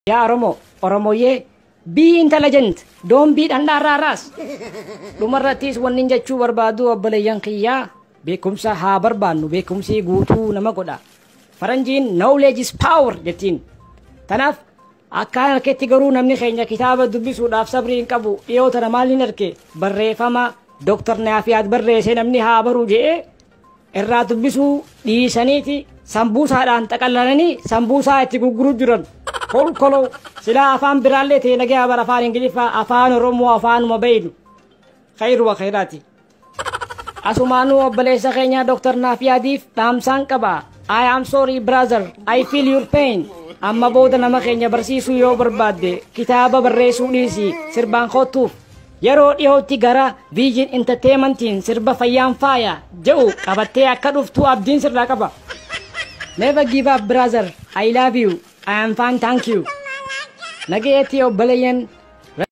Yaa Oromoo, Oromooyyee, be intelligent, don't be dhandhaarraarraas. Dhumarrattis wanni jechuu barbaadu, obboleeyyan kiyyaa, beekumsa haa barbaannu. Beekumsi guutuu nama godha. Faranjiin "knowledge is power" jettiin. Tanaaf akkaan harketti garuu namni keenya kitaaba dubbisuudhaaf sabrii hin qabu. Dhiyoo tana maaliin arke? Barreeffama Dooktar Naafiyaat barreessee namni haa baruu jedhee irraa dubbisuu dhiisaniiti sambuusaadhaan xaqallalanii sambuusaa itti gurguruu jiran. Kolkoloo silaa afaan biraallee ta'e nagaa bara afaan Ingiliffaa, afaan Oromoo afaanuma beeynu. Khayruwa khayraati. Asumaanuu obboleessa keenya Dooktar Naafiyaadiif dhaamsaan qaba. I am sorry, brother, I feel your pain. Amma booda nama keenya barsiisuu yoo barbaadde kitaaba barreessuu dhiisi, sirbaan kottuuf. Yeroo dhiyootti gara Vision Entertainmentiin sirba "Fayyaan Faaya" jedhu qabattee akka dhuftu abdiin sirraa qaba. Never give up, brother. I love you. I am fine, thank you. Nagayeetti obboleeyyan.